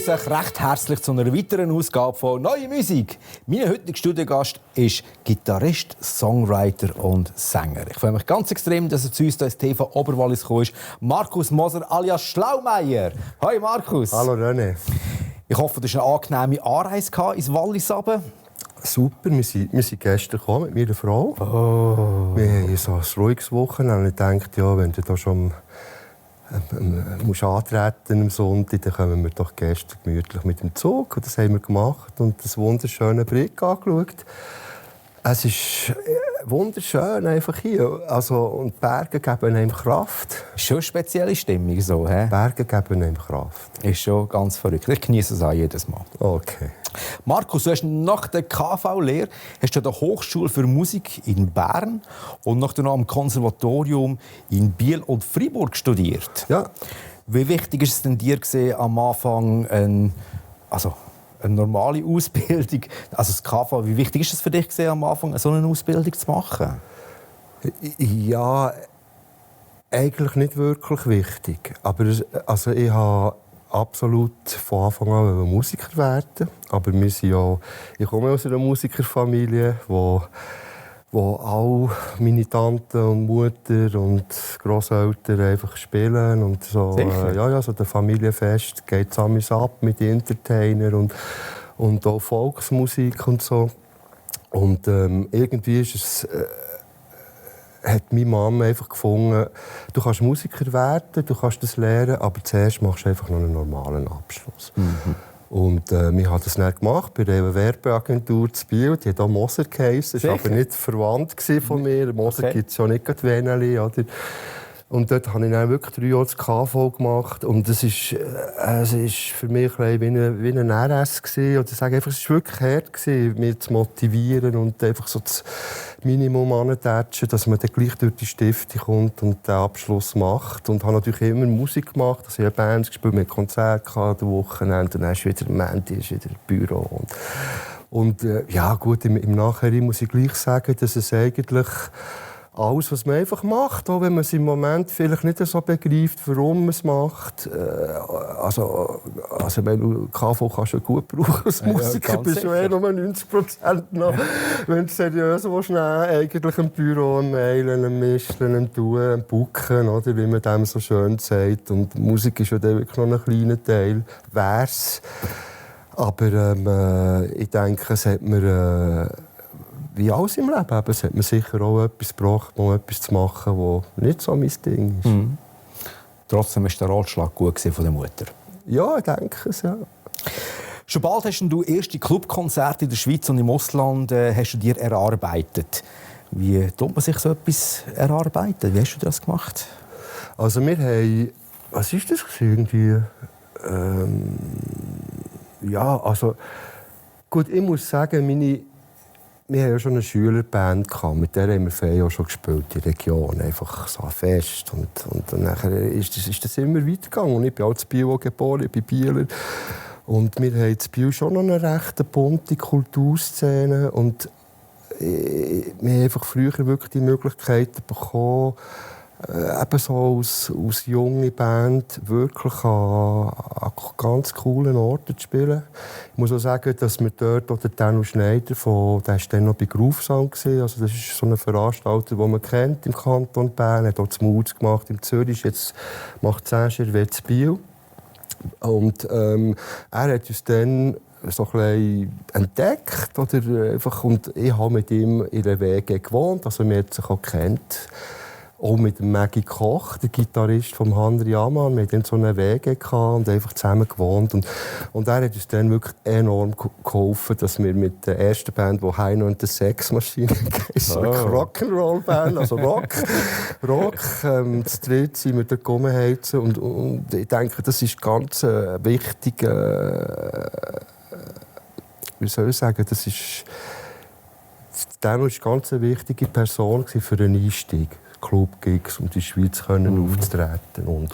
begrüße euch recht herzlich zu einer weiteren Ausgabe von «Neue Musik». Mein heutiger Studiogast ist Gitarrist, Songwriter und Sänger. Ich freue mich ganz extrem, dass er zu uns hier ins TV Oberwallis gekommen ist. Markus Moser alias Schlaumeier. Hoi Markus. Hallo René. Ich hoffe, du hast eine angenehme Anreise ins Wallis runter. Super, wir sind gestern gekommen mit meiner Frau. Oh. Wir haben so ein ruhiges Wochenende. Ich dachte, ja, wenn du da schon musst antreten am Sonntag, dann kommen wir doch gestern gemütlich mit dem Zug. Und das haben wir gemacht und das wunderschöne Brick angeschaut. Es ist wunderschön einfach hier. Also, und die Berge geben einem Kraft. Schon eine spezielle Stimmung so, hä? Berge geben einem Kraft. Ist schon ganz verrückt. Ich genieße es auch jedes Mal. Okay. Markus, du hast nach der KV-Lehre an der Hochschule für Musik in Bern und nachher noch am Konservatorium in Biel und Freiburg studiert. Ja. Wie wichtig ist es denn dir am Anfang eine normale Ausbildung, also das KV, wie wichtig ist es für dich am Anfang, so eine Ausbildung zu machen? Ja, eigentlich nicht wirklich wichtig. Aber ich habe absolut von Anfang an Musiker werden. Aber ich komme aus einer Musikerfamilie, wo all meine Tanten und Mutter und Grosseltern einfach spielen. Und so, so der Familienfest geht zusammen ab mit Entertainer und auch Volksmusik und so. Und irgendwie ist es hat meine Mama einfach gefunden, du kannst Musiker werden, du kannst das lernen, aber zuerst machst du einfach noch einen normalen Abschluss. Mhm. Und wir haben das dann gemacht bei einer Werbeagentur zu Biel. Die hat auch Moser geheissen. Das war aber nicht verwandt von mir. Moser gibt es ja nicht gerade Veneli, oder? Und dort habe ich dann wirklich 3 Jahre das KV gemacht. Und es ist für mich ein wie ein RS gewesen. Und ich sage einfach, es war wirklich hart gewesen, mich zu motivieren und einfach so das Minimum anzutatschen, dass man dann gleich durch die Stifte kommt und den Abschluss macht. Und habe natürlich immer Musik gemacht. Also ich habe Bands gespielt, mit Konzerten an den Wochenenden. Und dann ist wieder Montag, ist wieder Büro. Und ja gut, im Nachhinein muss ich gleich sagen, dass es eigentlich alles, was man einfach macht, auch wenn man es im Moment vielleicht nicht so begreift, warum man es macht. Also wenn du KV kannst du gut brauchen als Musiker, bist du eher nur 90% noch. Wenn du seriös willst, eigentlich im Büro, am Mailen, am Mischen, am Tun, am Booken, oder wie man dem so schön sagt. Und Musik ist ja dann wirklich noch ein kleiner Teil. Wär's. Aber ich denke, es hat mir wie alles im Leben, es hat mir sicher auch etwas gebracht, mal etwas zu machen, das nicht so mein Ding ist. Mhm. Trotzdem war der Ratschlag gut von der Mutter. Ja, ich denke es, ja. Schon bald hast du erste Clubkonzerte in der Schweiz und im Ausland hast du dir erarbeitet. Wie tut man sich so etwas erarbeiten? Wie hast du das gemacht? Also wir haben... Was war das irgendwie? Ja, also... Gut, ich muss sagen, wir hatten ja schon eine Schülerband, mit der haben wir ja schon gespielt in der Region, einfach so fest. Und nachher ist das immer weitergegangen. Und ich bin auch in Biel geboren, ich bin Bieler. Und wir haben in Biel schon noch eine recht bunte Kulturszene. Und wir haben einfach früher wirklich die Möglichkeit bekommen, eben so als junge Band wirklich an ganz coolen Orten zu spielen. Ich muss auch sagen, dass wir dort auch den Daniel Schneider, der war dann noch bei Groove-Sound. Also das ist so ein Veranstalter, den man kennt im Kanton Bern. Er hat auch das Moods gemacht in Zürich, jetzt macht Saint-Gervais in Biel. Und er hat uns dann so ein bisschen entdeckt. Oder einfach, und ich habe mit ihm in der WG gewohnt, also wir haben sich auch gekannt. Auch mit dem Maggie Koch, der Gitarrist von Henry Amann. Wir hatten dann so eine WG und einfach zusammen gewohnt. Und er hat uns dann wirklich enorm geholfen, dass wir mit der ersten Band, die Heino und der Sexmaschine so eine Rock'n'Roll-Band, also Rock, zu dritt sind wir da rumgeheizt. Und ich denke, das ist ganz wichtig. Wie soll ich sagen, das ist... Daniel war eine ganz wichtige Person für den Einstieg. Clubgigs, um die Schweiz aufzutreten und.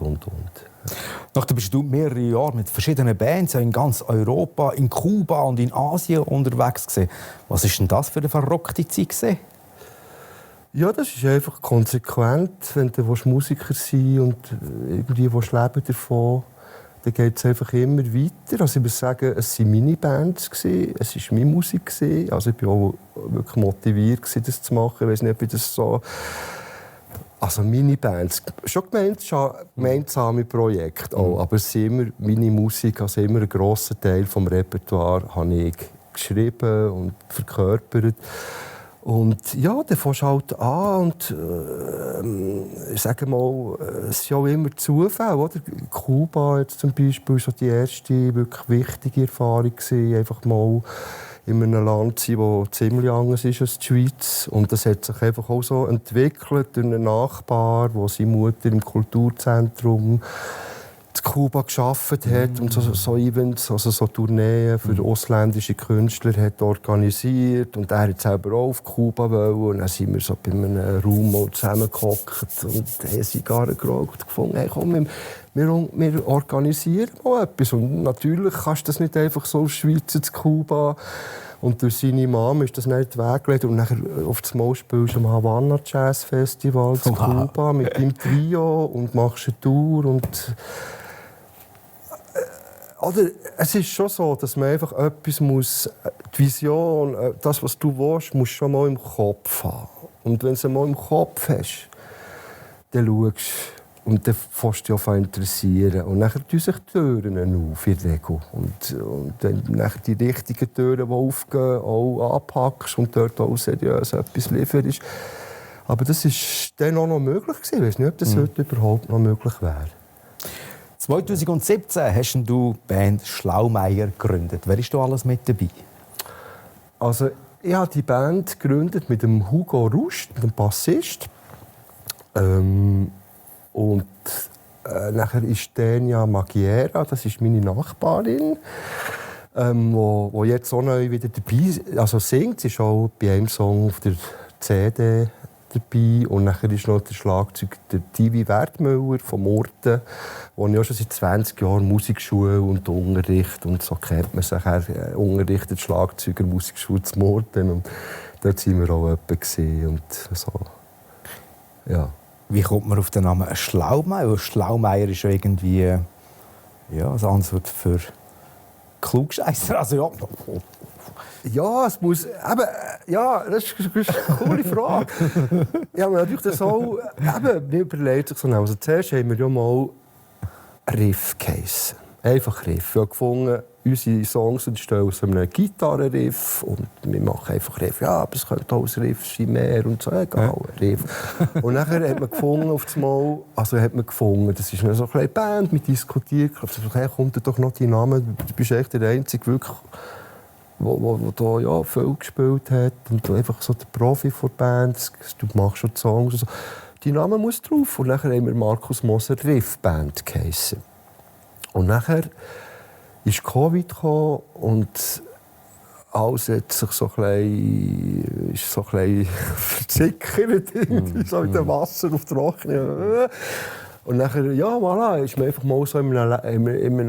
Nachdem bist du mehrere Jahre mit verschiedenen Bands in ganz Europa, in Kuba und in Asien unterwegs gewesen. Was ist denn das für eine verrückte Zeit gewesen? Ja, das ist einfach konsequent, wenn du Musiker sein willst und irgendwie leben davon. dann geht es einfach immer weiter. Also ich muss sagen, es waren meine Bands, es war meine Musik. Also ich war auch wirklich motiviert, das zu machen. Ich weiß nicht, ob ich das so... Also meine Bands, schon gemeinsame Projekte auch, aber es ist immer meine Musik, also immer ein grosser Teil des Repertoires habe ich geschrieben und verkörpert. Und ja, dann fängst du halt an und ich sage mal, es ist auch immer Zufall, oder? Kuba jetzt zum Beispiel war so die erste wirklich wichtige Erfahrung gewesen, einfach mal in einem Land zu sein, das ziemlich anders ist als die Schweiz. Und das hat sich einfach auch so entwickelt durch einen Nachbar, der seine Mutter im Kulturzentrum in Kuba gearbeitet hat und so Events, also so Tourneen für ausländische Künstler hat organisiert. Und er wollte selber auch auf Kuba wollen. Und dann sind wir so bei einem Raum zusammengehockt und haben Zigarren geraucht und gefunden, hey, komm, wir organisieren mal etwas. Und natürlich kannst du das nicht einfach so aus Schweiz zu Kuba. Und durch seine Mama ist das nicht weggelegt. Und dann auf das Mal spielst du am Havana Jazz Festival zu Kuba mit deinem Trio und machst eine Tour. Und oder es ist schon so, dass man einfach etwas muss, die Vision, das, was du willst, musst du schon mal im Kopf haben. Und wenn du es mal im Kopf hast, dann schaust und dann fängst du dich an interessieren. Und dann tun sich die Türen auf, in der Regel. Und wenn du die richtigen Türen, die aufgehen, auch anpackst und dort auch seriös etwas lieferst. Aber das war dann auch noch möglich gewesen. Ich weiß nicht, ob das heute überhaupt noch möglich wäre. 2017 hast du die Band Schlaumeier gegründet. Wer ist da alles mit dabei? Also, ich habe die Band gegründet mit dem Hugo Rust, mit dem Bassist. Und nachher ist Denia Magiera, das ist meine Nachbarin, wo jetzt auch neu wieder dabei singt. Sie ist auch bei einem Song auf der CD dabei. Und nachher ist noch der Schlagzeug der Tivi Wertmüller vom Murten, wo ich auch schon seit 20 Jahren Musikschule und Unterricht und so kennt man sich. Er unterrichtet Schlagzeuger Musikschule zu Murten und dort waren wir auch jemanden und so. Ja. Wie kommt man auf den Namen Schlaumeier? Schlaumeier ist ja irgendwie ein Ansatz für Klugscheisser. Also ja. Ja, es muss. Eben, ja, das ist eine coole Frage. Ich habe mir natürlich das auch. Mir überlegt sich so. Also zuerst haben wir ja mal Riff geheissen. Einfach Riff. Wir haben gefunden, unsere Songs entstehen aus einem Gitarrenriff und wir machen einfach Riff. Ja, aber es könnte auch ein Riff sein, mehr und so. Egal, Riff. Und nachher hat man gefunden, auf das Mal, das ist eine so eine Band, wir diskutieren. Hey, kommt doch noch dein Name. Du bist echt der Einzige, wirklich, der ja, viel gespielt hat und einfach so der Profi der Band. Du machst schon Songs und so. Dein Name muss drauf. Und nachher haben wir Markus Moser Riff Band geheissen. Und nachher ist Covid gekommen und alles hat sich so ein bisschen verzickert, so in dem Wasser auf Trocknen. Und nachher, ja, voilà, ist man einfach mal so in einem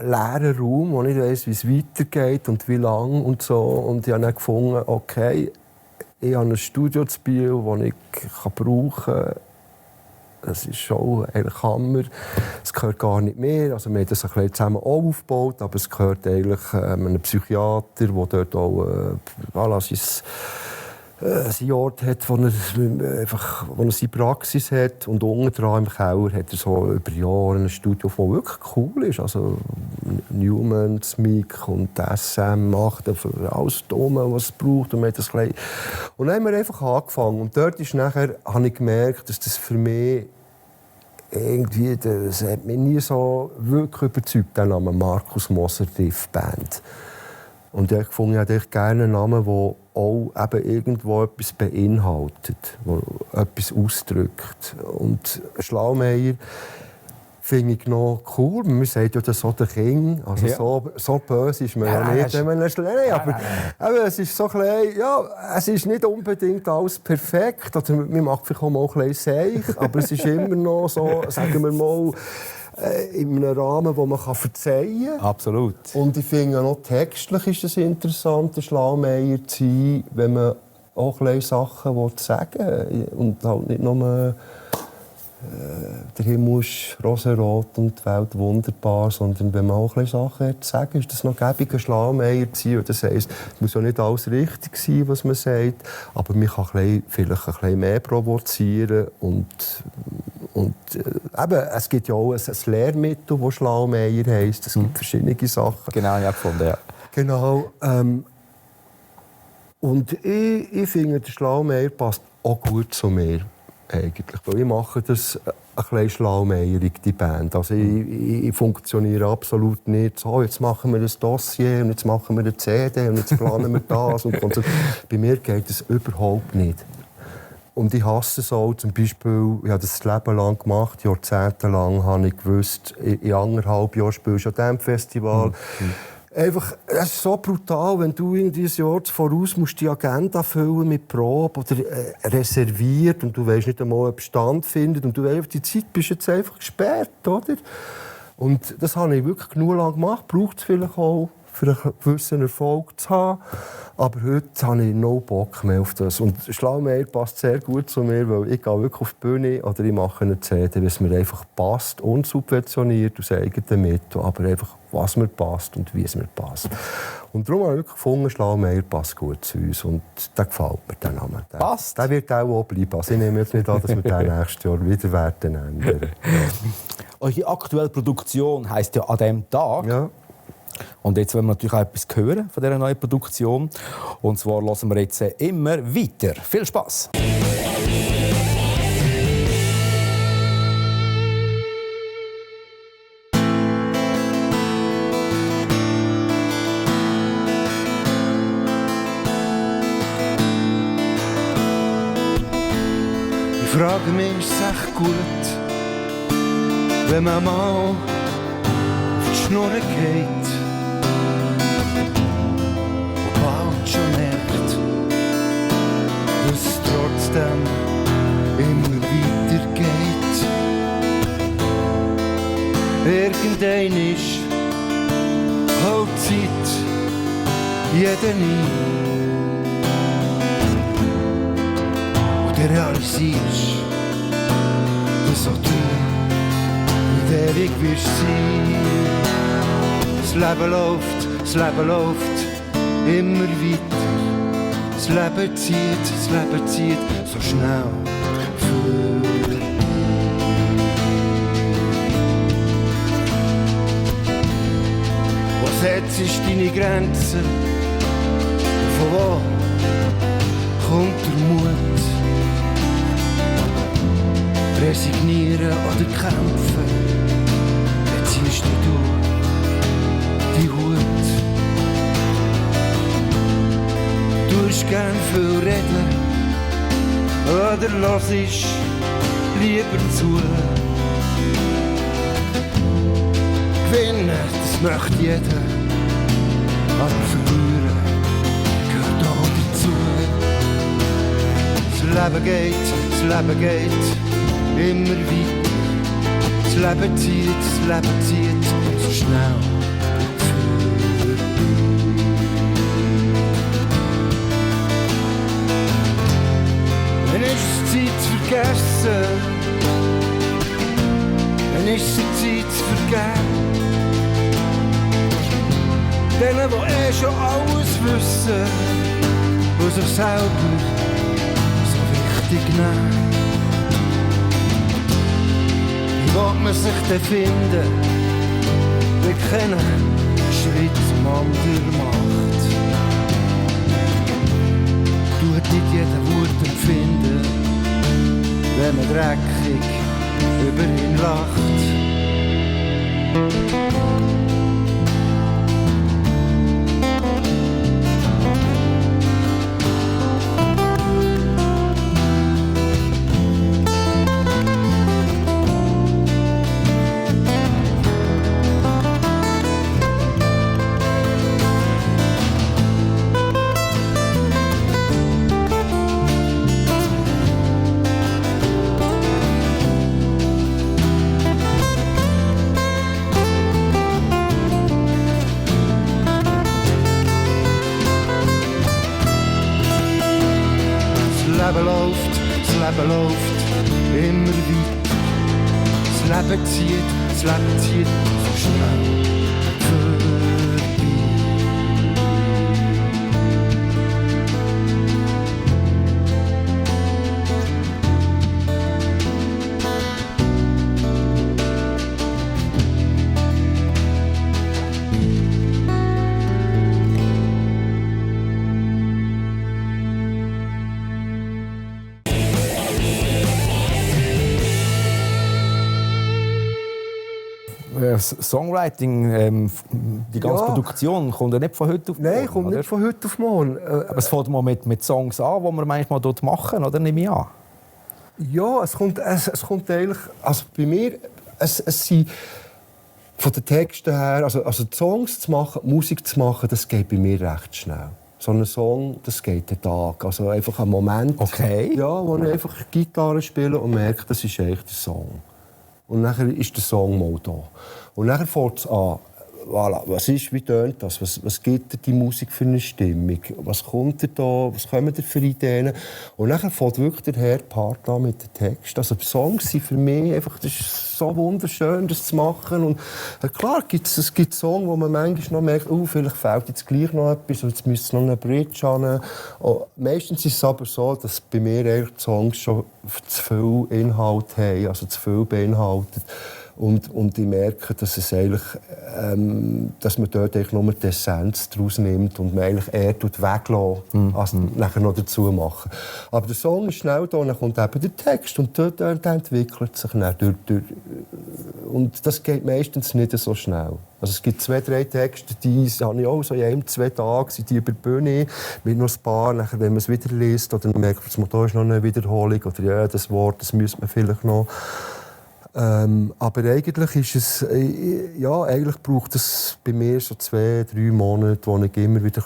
leeren Raum, wo ich nicht weiss, wie es weitergeht und wie lange und so. Und ich habe dann gefunden, okay, ich habe ein Studio zu Biel, das ich brauchen kann. Das ist schon eigentlich Hammer. Es gehört gar nicht mehr. Also wir haben das ein bisschen zusammen aufgebaut, aber es gehört eigentlich einem Psychiater, der dort auch seinen Ort hat, wo er seine Praxis hat. Und unten dran im Keller hat er so über Jahre ein Studio, das wirklich cool ist. Also Newman, Mic und SM macht alles drum, was es braucht. Und, und dann haben wir einfach angefangen. Und dort habe ich gemerkt, dass das für mich irgendwie, das hat mich nie so wirklich überzeugt, der Name Markus Moser Riff Band. Und ich fand, ich hätte gerne einen Namen, der auch eben irgendwo etwas beinhaltet, der etwas ausdrückt. Und Schlaumeier finde ich noch cool. Man sagt ja, das so der King. Also ja. so böse ist man ja nicht, wenn man einen Schläger. Aber es ist so klein, ja, es ist nicht unbedingt alles perfekt. Oder man macht vielleicht auch mal ein bisschen seich, aber es ist immer noch so, sagen wir mal, in einem Rahmen, den man verzeihen kann. Absolut. Und ich finde auch textlich ist es interessant, ein Schlaumeier zu sein, wenn man auch ein Sachen sagen will. Und halt nicht nur der Himmel ist rosenrot und die Welt wunderbar, sondern wenn man auch ein bisschen Sachen hat zu sagen, ist das noch gäbig, ein Schlaumeier zu sein. Das heisst, es muss auch nicht alles richtig sein, was man sagt, aber man kann vielleicht ein bisschen mehr provozieren und eben, es gibt ja auch ein Lehrmittel, das Schlaumeier heisst. Es gibt verschiedene Sachen. Genau, ja, gefunden, ja. Genau. Und ich finde, der Schlaumeier passt auch gut zu mir. Eigentlich. Weil ich mache das ein bisschen schlaumeierig, die Band. Also ich funktioniere absolut nicht so, jetzt machen wir ein Dossier und jetzt machen wir eine CD und jetzt planen wir das. Und bei mir geht das überhaupt nicht. Und ich hasse es auch, zum Beispiel, ich habe das Leben lang gemacht, jahrzehntelang habe ich gewusst, in 1,5 Jahren spielst du an diesem Festival. Einfach, es ist so brutal, wenn du in dieses Jahr voraus musst die Agenda füllen mit Probe oder reserviert und du weißt nicht einmal, ob Stand findet und du weißt, die Zeit bist jetzt einfach gesperrt, oder? Und das habe ich wirklich genug lang gemacht, braucht es vielleicht auch, für einen gewissen Erfolg zu haben. Aber heute habe ich no Bock mehr auf das. Und Schlaumeier passt sehr gut zu mir, weil ich gehe wirklich auf die Bühne oder ich mache eine CD, wie es mir einfach passt, unsubventioniert aus eigenen Mitteln, aber einfach, was mir passt und wie es mir passt. Und darum habe ich wirklich gefunden, Schlaumeier passt gut zu uns und der gefällt mir, der Name. Passt? Der wird auch bleiben. Also ich nehme jetzt nicht an, dass wir den nächstes Jahr wieder werden ändern. Eure aktuelle Produktion heisst ja «An diesem Tag». Ja. Und jetzt wollen wir natürlich auch etwas hören von dieser neuen Produktion. Und zwar hören wir jetzt «Immer weiter». Viel Spass! Ich frage mich, ist es echt gut, wenn man mal auf die Schnur geht und bald schon merkt, dass es trotzdem immer weitergeht. Irgendwann ist halt Zeit jeden ein. Und du realisierst, dass auch du nicht ewig wirst sein. Das Leben läuft immer weiter. Das Leben zieht so schnell vor. Wo setzt deine Grenzen? Von wo kommt der Mut? Resignieren oder kämpfen? Dann ziehst du die Hut. Du hast gern viel reden oder hörst lieber zu. Gewinnen, das möchte jeder, aber verlieren gehört auch dazu. Das Leben geht immer weiter. Das Leben zieht so schnell vorbei. Dann ist es Zeit zu vergessen. Dann ist es Zeit zu vergeben. Denen, die schon alles wissen, die sich selber so wichtig nehmen. Wo man sich dann finden, wir kennen Schritt man der Macht. Tut nicht jeder Wut empfinden, wenn man dreckig über ihn lacht. Leben zieht so schnell vorbei. Songwriting, die ganze Produktion, kommt ja nicht von heute auf morgen. Nein, kommt oder? nicht von heute auf morgen. Aber es fängt mal mit Songs an, die wir manchmal dort machen, oder? Nehme ich an. Ja, es kommt eigentlich... Also bei mir, es sind von den Texten her... Also die Songs zu machen, Musik zu machen, das geht bei mir recht schnell. So ein Song, das geht einen Tag. Also einfach ein Moment, ja, wo ich einfach Gitarre spiele und merke, das ist eigentlich der Song. Und dann ist der Song mal da. Und dann fängt es an. Voilà. Was ist, wie tönt das? Was gibt die Musik für eine Stimmung? Was kommt da? Was kommen da für Ideen? Und dann fängt wirklich der Herd-Part an mit dem Text. Also die Songs sind für mich einfach, das ist so wunderschön, das zu machen. Und klar, es gibt Songs, wo man manchmal noch merkt, vielleicht fehlt jetzt gleich noch etwas, oder jetzt müsste noch eine Bridge an. Meistens ist es aber so, dass bei mir eigentlich die Songs schon zu viel Inhalt haben, also zu viel beinhaltet. Und ich merke, dass es eigentlich, dass man dort eigentlich nur die Essenz daraus nimmt und man eigentlich eher weglässt, als nachher noch dazu machen. Aber der Song ist schnell da, und dann kommt eben der Text und dort entwickelt sich dann und das geht meistens nicht so schnell. Also es gibt 2, 3 Texte, die habe ich auch so in 1, 2 Tagen, sind die über die Bühne, mit noch ein paar, nachher, wenn man es wieder liest, oder man merkt, da ist noch eine Wiederholung, oder ja, das Wort, das müsste man vielleicht noch. Aber eigentlich ist es, eigentlich braucht es bei mir so 2, 3 Monate, wo ich immer wieder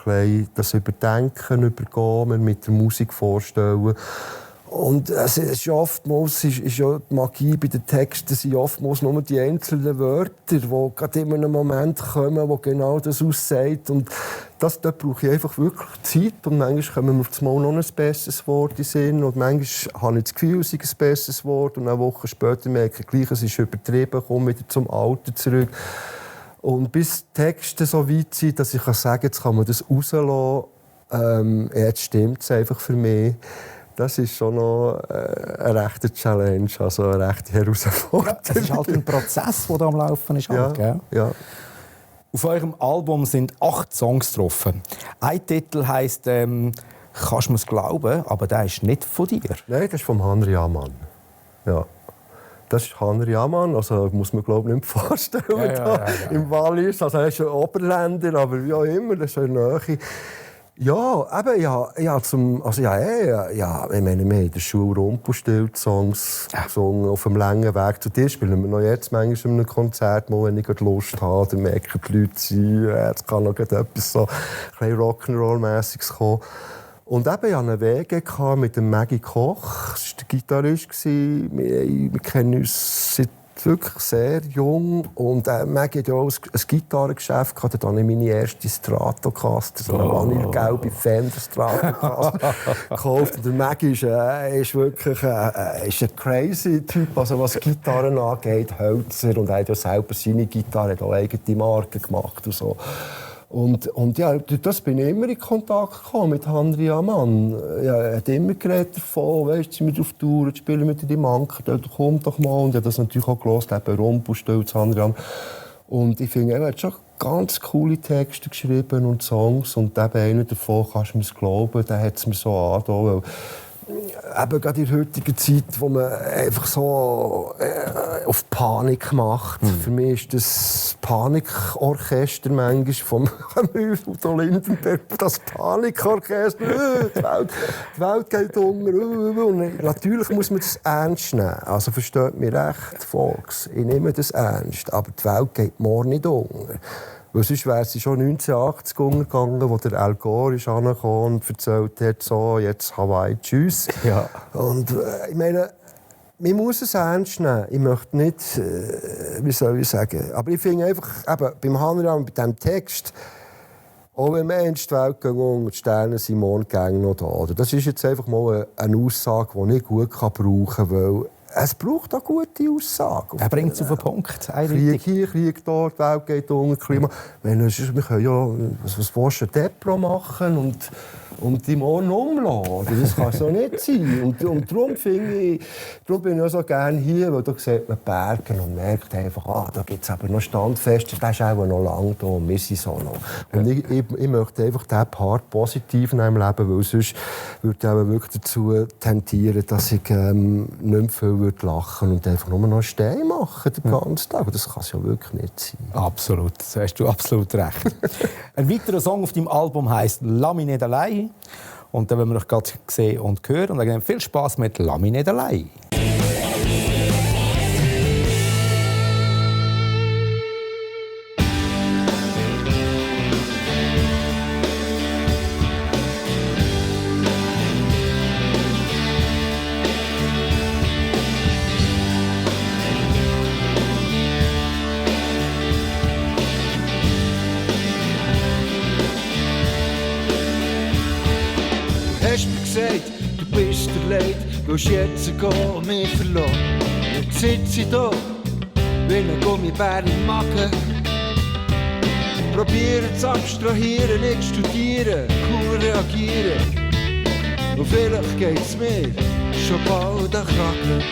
das Überdenken übergehe, mir mit der Musik vorstellen. Und es ist oftmals ist ja die Magie bei den Texten sind oftmals nur die einzelnen Wörter, die gerade in einem Moment kommen, wo genau das aussagt. Und da brauche ich einfach wirklich Zeit. Und manchmal kommen wir auf das Mal noch ein besseres Wort in den Sinn. Und manchmal habe ich das Gefühl, es ist ein besseres Wort. Und eine Woche später merke ich gleich, es ist übertrieben, komme wieder zum Alten zurück. Und bis die Texte so weit sind, dass ich sagen kann, jetzt kann man das rauslassen. Jetzt stimmt es einfach für mich. Das ist schon noch eine rechte Challenge, also eine rechte Herausforderung. Es ist halt ein Prozess, der da am Laufen ist. Ja, gell? Ja. Auf eurem Album sind 8 Songs drauf. Ein Titel heisst «Kannst du mir's glauben?», aber der ist nicht von dir. Nein, das ist von Henry Amann. Ja. Das ist Henry Amann, also muss man glaube ich nicht vorstellen, Ja. im Wallis. Also er ist ein Oberländer, aber wie auch immer, das ist eine Nähe. Ja, eben, ich meine, wir haben in der Schule Rumpelstilzsongs gesungen, auf dem langen Weg zu dir. Spielen wir noch jetzt manchmal in einem Konzert, wenn ich Lust habe, dann merken die Leute, jetzt kann noch etwas so Rock'n'Roll-mässiges kommen. Und eben, ich hatte eine WG mit dem Maggie Koch, das war der Gitarrist. Wir kennen uns seit wirklich sehr jung. Und Maggie hat ja auch ein Gitarrengeschäft gehabt. Da habe ich meine erste Stratocaster, so eine vanillegelbe Fender Stratocaster gekauft. Und der Maggie ist wirklich ein crazy Typ, also was Gitarren angeht, Hölzer. Und er hat ja selber seine Gitarre, hat auch eigene Marken gemacht und so. Und ja, durch das bin ich immer in Kontakt gekommen mit Henry Amann. Ja, er hat immer geredet davon, weißt, sind wir auf Tour, jetzt spielen wir die Manker, komm doch mal. Und ich habe das natürlich auch gehört, eben Rumpelstilz, Henry Amann. Und ich finde, er hat schon ganz coole Texte geschrieben und Songs. Und eben einer davon, kannst du mir glauben, der hat es mir so angetan. Eben gerade in der heutigen Zeit, wo man einfach so auf Panik macht. Für mich ist das Panikorchester manchmal vom Udo Lindenberg, das Panikorchester. Die Welt geht unter. Und natürlich muss man das ernst nehmen. Also versteht mich recht, Volks. Ich nehme das ernst. Aber die Welt geht morgen nicht unter. Weil sonst wäre sie schon 1980 untergegangen, wo der Al Gore ankam und erzählt hat, so, jetzt Hawaii, tschüss. Ja. Und ich meine, man muss es ernst nehmen. Ich möchte nicht, wie soll ich sagen, aber ich finde einfach, eben, beim Hanran, bei diesem Text, auch wenn Menschen die Welt gehen und die Sterne sind morgen noch da. Das ist jetzt einfach mal eine Aussage, die ich gut brauchen kann, weil es braucht auch gute Aussagen. Er bringt es auf den Punkt. Krieg hier, Krieg dort, die Welt geht unter, Klima. Wir können ja was willst du, Depro machen und die morgen umladen. Das kann so nicht sein. Und darum bin ich auch so gerne hier, weil da sieht man Berge und merkt einfach, da gibt es aber noch Standfeste, das ist auch noch lange da und wir sind so noch. Und ich möchte einfach diesen Part positiv in meinem Leben, weil sonst würde ich auch wirklich dazu tendieren, dass ich nicht mehr viel lachen und einfach nur noch Steine machen den ganzen Tag. Und das kann es ja wirklich nicht sein. Absolut, da hast du absolut recht. Ein weiterer Song auf deinem Album heisst «Lass mich nicht allein». Und dann wollen wir noch gerade sehen und hören. Und dann viel Spass mit «Lass mich nicht allein». Hast mir gesagt, du bist der Leid, willst jetzt gehen und mich verlassen. Jetzt sitze ich da, wie ein Gummibär im Magen. Probiere zu abstrahieren, nicht studieren, cool reagieren. Und vielleicht geht's mir schon bald an Kragen.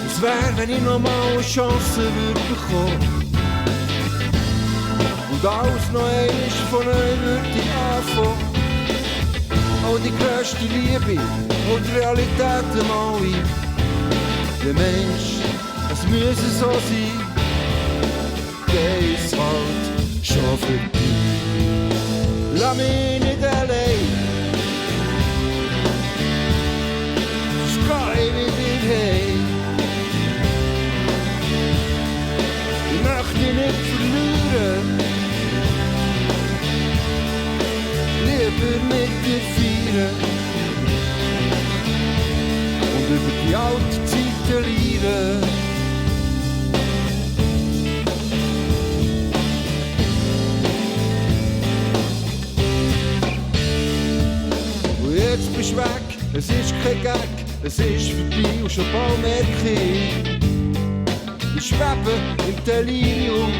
Es wär, wenn ich noch mal eine Chance würde bekommen. Und alles noch einmal von neu würde ich anfangen. All die grösste Liebe und die Realität mal ein. Der Mensch, es müsse so sein, geht's halt schon vorbei. Lass mich nicht allein, sonst geh ich wieder heim. Ich möchte dich nicht verlieren, lieber mit dir feiern und über die alte Zeit lernen. Und jetzt bist du weg, es ist kein Gag, es ist vorbei und schon bald merke ich schwebe im Delirium.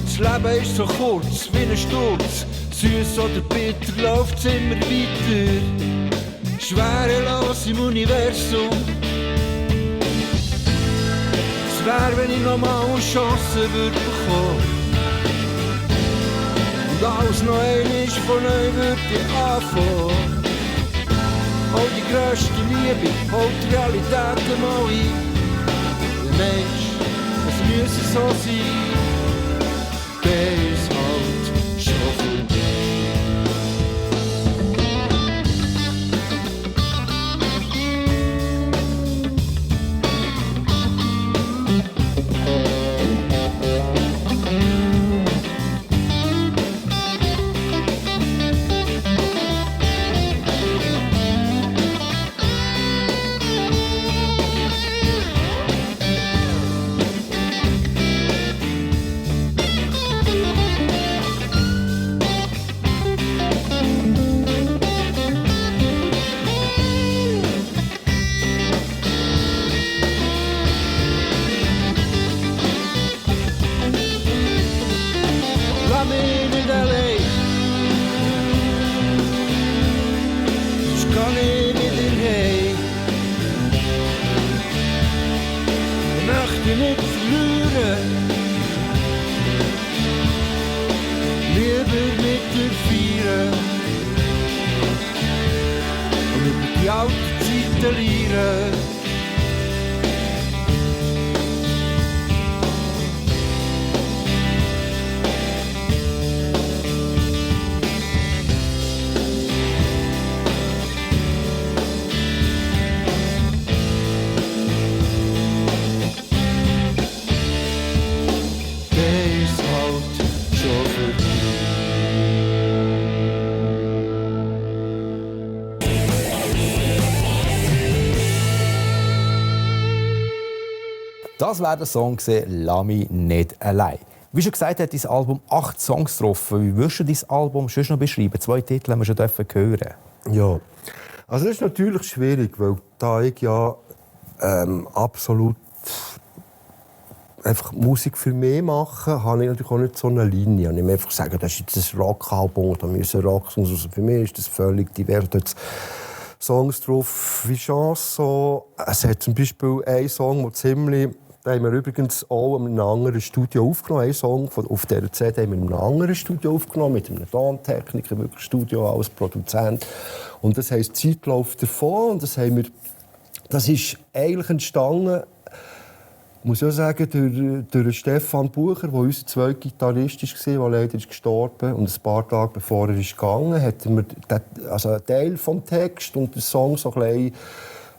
Das Leben ist so kurz wie ein Sturz, süß oder bitter läuft's immer weiter, schwerelos im Universum. Es wär, wenn ich noch mal eine Chance würde bekommen und alles noch einmal von neu würde ich anfangen. All die grösste Liebe, holt die Realität mal ein. Der Mensch, es müsse so sein, geht's halt schon vorbei. Das war der Song «Lass mich nicht allein». Wie schon gesagt, hat dein Album 8 Songs getroffen. Wie würdest du dein Album schon noch beschreiben? 2 Titel haben wir schon hören. Ja, Also das ist natürlich schwierig, weil da ich ja absolut einfach Musik für mich mache, habe ich natürlich auch nicht so eine Linie. Und ich muss einfach sagen, das ist jetzt ein Rockalbum, da müssen Rocksongs. Also für mich ist das völlig divers. Da hat Songs drauf wie Chanson. Es hat zum Beispiel einen Song, der ziemlich... Den haben wir übrigens auch in einem anderen Studio aufgenommen. Ein Song auf dieser CD haben wir in einem anderen Studio aufgenommen, mit einem Tontechniker, wirklich Studio als Produzent. Und das heisst «Zeit läuft davon». Und das ist eigentlich entstanden, muss ich auch sagen, durch Stefan Bucher, der unser zweiter Gitarrist war, der leider gestorben ist. Und ein paar Tage bevor er gegangen ist, hat er mir einen Teil des Texts und den Song so ein bisschen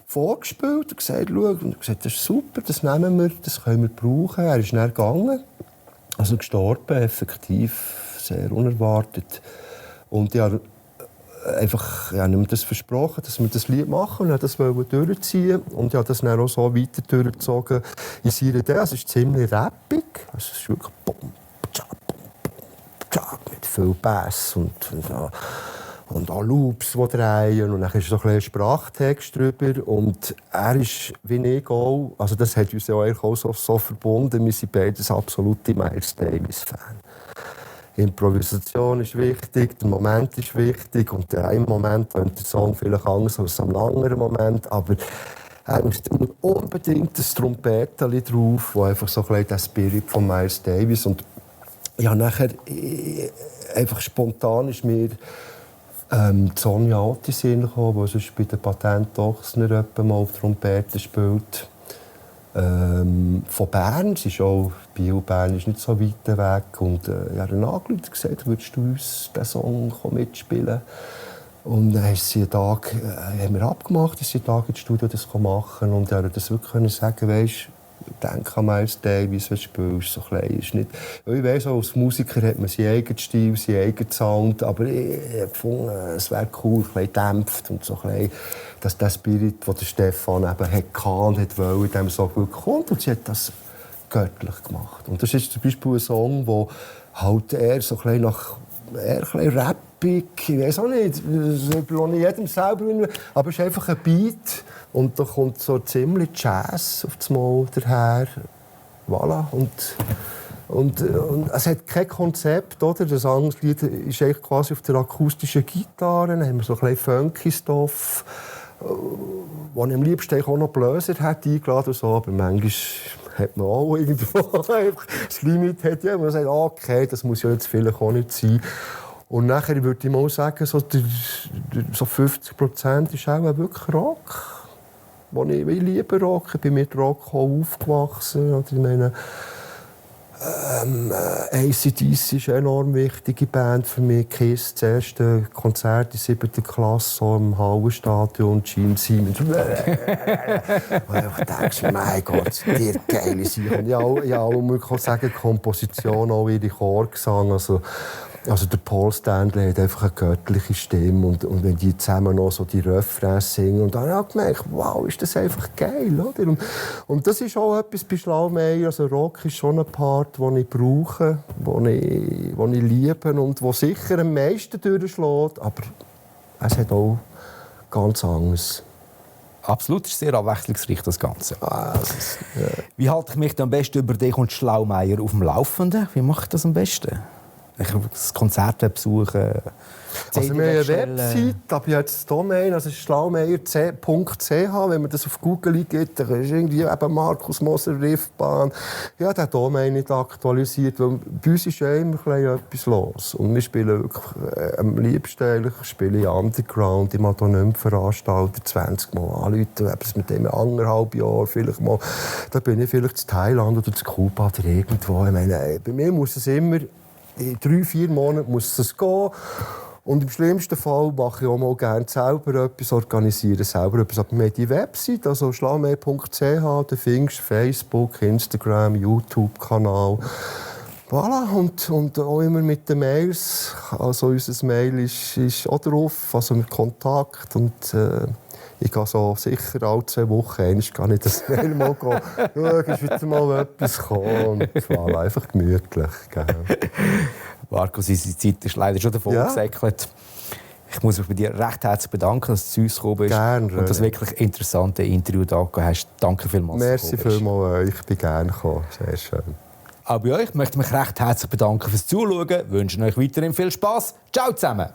vorgespielt und gesagt, schau, und gesagt, das ist super, das nehmen wir, das können wir brauchen. Er ist dann gegangen, also gestorben, effektiv, sehr unerwartet. Und ich habe ihm das versprochen, dass wir das Lied machen und das durchziehen. Und ich habe das dann auch so weiter durchgezogen in seiner Idee. Es ist ziemlich rappig, es ist wirklich mit viel Bass und auch Loops, die drehen. Und dann ist so ein Sprachtext drüber. Und er ist, wie ich auch, also das hat uns ja auch so verbunden, wir sind beides absolute Miles Davis-Fans. Improvisation ist wichtig, der Moment ist wichtig. Und in einem Moment tönt der Song vielleicht anders als am anderen Moment. Aber er muss unbedingt ein Trompetchen drauf, das einfach so ein bisschen der Spirit von Miles Davis. Und ja, nachher einfach spontan ist mir Sonja Otis gekommen, die sonst bei den Patent Ochsner mal auf Trompete spielt. Von Bern, sie ist auch Biel-Bern ist nicht so weit weg. Und ich habe ihr angerufen und gesagt, würdest du uns diesen Song mitspielen? Und dann haben wir abgemacht, dass sie einen Tag ins Studio das machen. Und ich konnte das wirklich sagen, weisst, denk an Miles Davis, wenn du spielst. So klein ist nicht. Ich weiss, als Musiker hat man seinen eigenen Stil, seinen eigenen Sound. Aber ich habe gefunden, es wäre cool, ein bisschen dämpft und so ein bisschen, dass der Spirit, den der Stefan eben hatte, in diesem Song wirklich kommt. Und sie hat das göttlich gemacht. Und das ist zum Beispiel ein Song, der halt eher so ein bisschen nach ein bisschen rappig, ich weiß auch nicht, das überlasse ich jedem selber, aber es ist einfach ein Beat und da kommt so ziemlich Jazz auf das Mal daher. Voilà. Und es hat kein Konzept, oder? Das Lied ist eigentlich quasi auf der akustischen Gitarre, dann haben wir so ein bisschen Funky-Stoff, wo ich am liebsten auch noch Bläser hätte eingeladen, so, aber manchmal hat man auch irgendwo das Limit, hat ja, man sagt, okay, das muss ja jetzt vielleicht auch nicht sein. Und nachher würde ich mal sagen, so 50% ist auch wirklich Rock. Ich liebe Rock, ich bin mit Rock auch aufgewachsen. Oder ich meine, AC/DC ist eine enorm wichtige Band für mich. Kiss, das erste Konzert in 7. Klasse, so im Hallenstadion, Gene Simmons. Und ich dachte, mein Gott, die geile Sache. Und ja, man kann sagen, Komposition, auch ihre Chorgesang. Also der Paul Stanley hat einfach eine göttliche Stimme und wenn die zusammen noch so die Refrains singen und dann habe ich gemerkt, wow, ist das einfach geil, oder? Und das ist auch etwas bei Schlaumeier, also Rock ist schon ein Part, den ich brauche, den ich liebe und der sicher am meisten durchschlägt, aber es hat auch ganz anderes. Absolut, es ist sehr abwechslungsreich, das Ganze. Wie halte ich mich am besten über dich und Schlaumeier auf dem Laufenden? Wie mache ich das am besten? Ich das Konzert besuchen. Also wir haben eine Website, aber jetzt das Domain, also schlaumeier.ch. Wenn man das auf Google eingibt, dann ist irgendwie eben Markus Moser Riffbahn. Ja, der Domain nicht aktualisiert, weil bei uns ist ja immer etwas los. Und wir spielen wirklich, am liebsten spiele ich Underground. Ich mache hier nicht mehr Veranstalter 20 Mal anrufen, etwas mit dem 1,5 Jahr vielleicht mal. Da bin ich vielleicht in Thailand oder in Kuba oder irgendwo. Ich meine, bei mir muss es immer in 3-4 Monaten muss es gehen. Und im schlimmsten Fall mache ich auch mal gerne selber etwas, organisiere selber etwas. Aber wir haben die Website, also schlaumeier.ch, da findest du Facebook, Instagram, YouTube-Kanal. Voilà, und auch immer mit den Mails. Also unser Mail ist auch drauf, also mit Kontakt. Und ich gehe so sicher alle 2 Wochen gehe ich das Mail mal schauen, ist wieder mal etwas gekommen. Und voilà, einfach gemütlich. Markus, unsere Zeit ist leider schon davon gesäckelt. Ich muss mich bei dir recht herzlich bedanken, dass du zu uns gekommen bist. Gerne. Und das wirklich interessante Interview da hast. Danke vielmals. Merci vielmals, ich bin gerne gekommen. Sehr schön. Auch bei euch möchte ich mich recht herzlich bedanken fürs Zuschauen. Ich wünsche euch weiterhin viel Spass. Ciao zusammen.